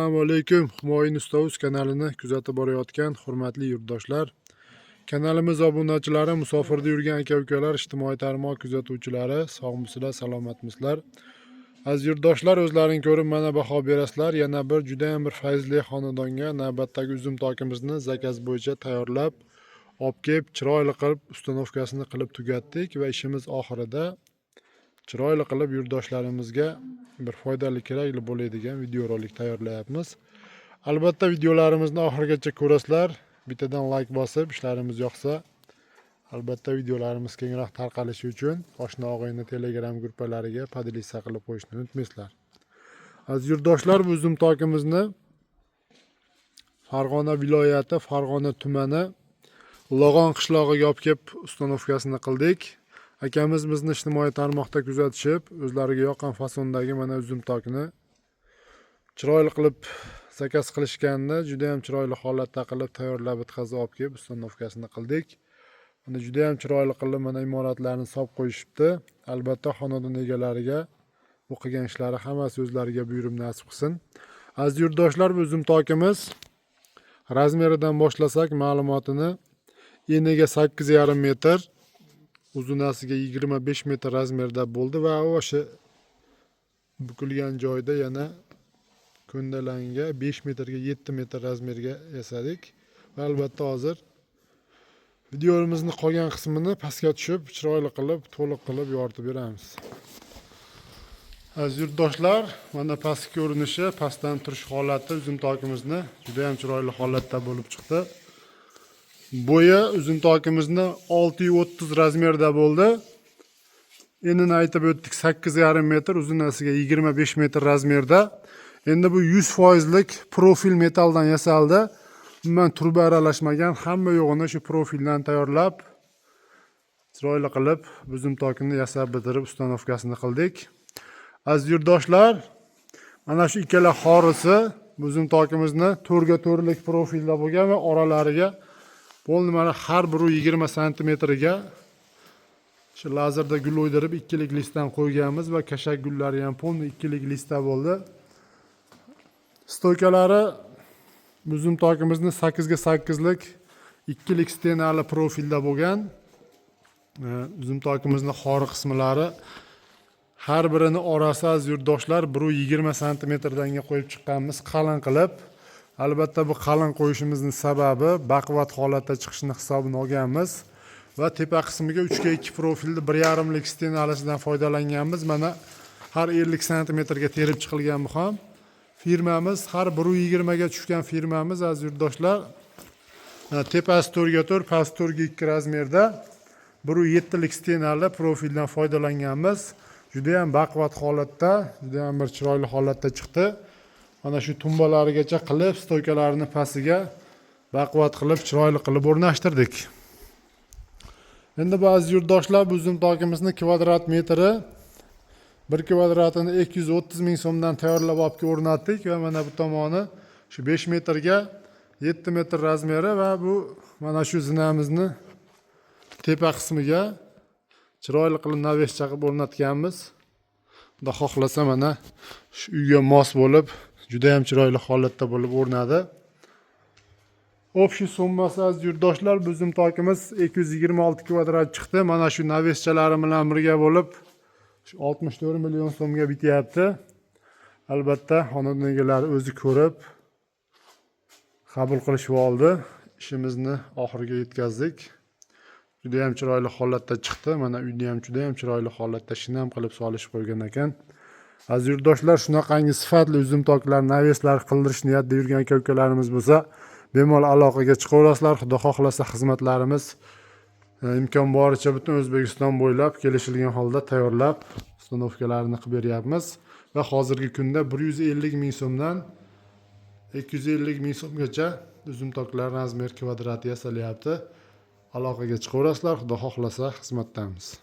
Assalomu alaykum, Humoyun usta.uz kanalini kuzatib borayotgan hurmatli yurtdoshlar, kanalimiz obunachilari, musofirda yurgan aka ukalar, ijtimoiy tarmoq kuzatuvchilari, sog'misizlar, salomatmisizlar? Aziz yurtdoshlar, o'zlaring ko'rib mana baho berasizlar. Yana bir judayam bir fayzli xonadonga navbatdagi uzum tokimizni zakaz bo'yicha tayyorlab olib kelib, chiroyli qilib установка sini qilib tugatdik va ishimiz oxirida chiroyli qilib yurtdoshlarimizga bir foydali, kerakli bo'ladigan videorolik tayyorlayapmiz. Albatta, videolarimizni oxirigacha ko'rasizlar, bittadan layk bosib, ishlarimiz yoqsa, albatta videolarimiz kengroq tarqalishi uchun oshna og'ayni Telegram gruppalariga поделиться qilib qo'yishni unutmaysizlar. Aziz yurtdoshlar, bu uzum tokimizni Farg'ona viloyati, Farg'ona tumani, Log'on qishlog'iga olib kelib установка sini qildik. Akamiz bizni ijtimoiy tarmoqda kuzatishib, o'zlariga yoqqan fasondagi mana uzum tokni chiroyli qilib zakaz qilishganini juda ham chiroyli holatda qilib tayyorlab bitkazib olib kelib установка sini qildik. Mana, juda ham chiroyli qilib mana imoratlarni solib qo'yishibdi. Albatta, xonadon egalariga bu qilgan ishlari hammasi o'zlariga buyurib nasib qilsin. Aziz yurtdoshlar, bu uzum tokimiz размер idan boshlasak ma'lumotini, eniga 8,5 metr, uzunasiga 25 metr размер da bo'ldi va o'sha bukilgan joyda yana ko'ndalangga 5 metrga 7 metr размер ga yasadik. Va albatta, hozir videomizni qolgan qismini pastga tushib, chiroyli qilib, to'liq qilib yoritib beramiz. Aziz yurtdoshlar, mana pastki ko'rinishi, pastdan turish holati uzum tokimizni juda ham chiroyli holatda bo'lib chiqdi. Bo'yi uzum tokimizni 6,30 размер da bo'ldi. Enini aytib o'tdik, 8,5 metr, uzunasiga 25 metr размер da. Endi bu 100 foizlik profil metalldan yasaldi. Umuman truba aralashmagan, hamma yo'g'ini shu profildan tayyorlab, chiroyli qilib uzum tokini yasab bitirib, установка sini qildik. Aziz yurtdoshlar, mana shu ikkala xorisi uzum tokimizni 4ga 4lik profilda bo'lgan va oralariga полный mana har biri 20 santimetrga shu lazerda gul o'ydirib, ikkilik listdan qo'yganmiz va kashak gullari ham полный ikkilik listda bo'ldi. Стойка lari uzum tokimizni 8ga 8lik ikkilik стена li profilda bo'lgan. Uzum tokimizni xori qismlari har birini orasi, aziz yurtdoshlar, 1,20 santimetrdanga qo'yib chiqqanmiz qalin qilib. Albatta, bu qalin qo'yishimizni sababi baquvvat holatda chiqishini hisobini olganmiz va tepa qismiga 3ga 2 profilni 1,5lik стена lisidan foydalanganmiz. Mana, har 50 santimetrga terib chiqilgan. Bu ham firmamiz, har 1,20ga tushgan firmamiz. Aziz yurtdoshlar, mana, tepasi 4ga 4, pasti 4ga 2 размер da 1,7lik стена li profildan foydalanganmiz. Judayam baquvvat holatda, judayam bir chiroyli holatda chiqdi. Mana shu tumbalarigacha qilib, стойка larini pastiga baquvvat qilib, chiroyli qilib o'rnashtirdik. Endi bu, aziz yurtdoshlar, bu uzum tokimizni kvadrat metri, bir kvadratini 230 000 so'mdan tayyorlab olib kelib o'rnatdik va mana bu tomoni shu 5 metrga 7 metr размер i va bu mana shu zinamizni tepa qismiga chiroyli qilib навес cha qilib o'rnatganmiz. Xudo xohlasa, mana shu uyga mos bo'lib, judayam chiroyli holatda bo'lib o'rnadi. Общий summasi, aziz yurtdoshlar, bizim tokimiz 226 kvadrat chiqdi. Mana shu навес chalari bilan birga bo'lib shu 64 million so'mga bityapti. Albatta, xonadon egalari o'zi ko'rib qabul qilishib oldi. Ishimizni oxiriga yetkazdik. Judayam chiroyli holatda chiqdi. Mana, uyni ham judayam chiroyli holatda shinam qilib solishib qo'ygan ekan. Aziz yurtdoshlar, shunaqangi sifatli uzum toklar, навес lar qildirish niyatida yurgan aka ukalarimiz bo'lsa, bemalol aloqaga chiqaverasizlar. Xudo xohlasa, xizmatlarimiz imkon boricha butun O'zbekiston bo'ylab kelishilgan holda tayyorlab, установка larini qilib beryapmiz va hozirgi kunda 150 000 so'mdan 250 000 so'mgacha uzum toklar размер kvadrati yasalyapti. Aloqaga chiqaverasizlar, xudo xohlasa, xizmatdamiz.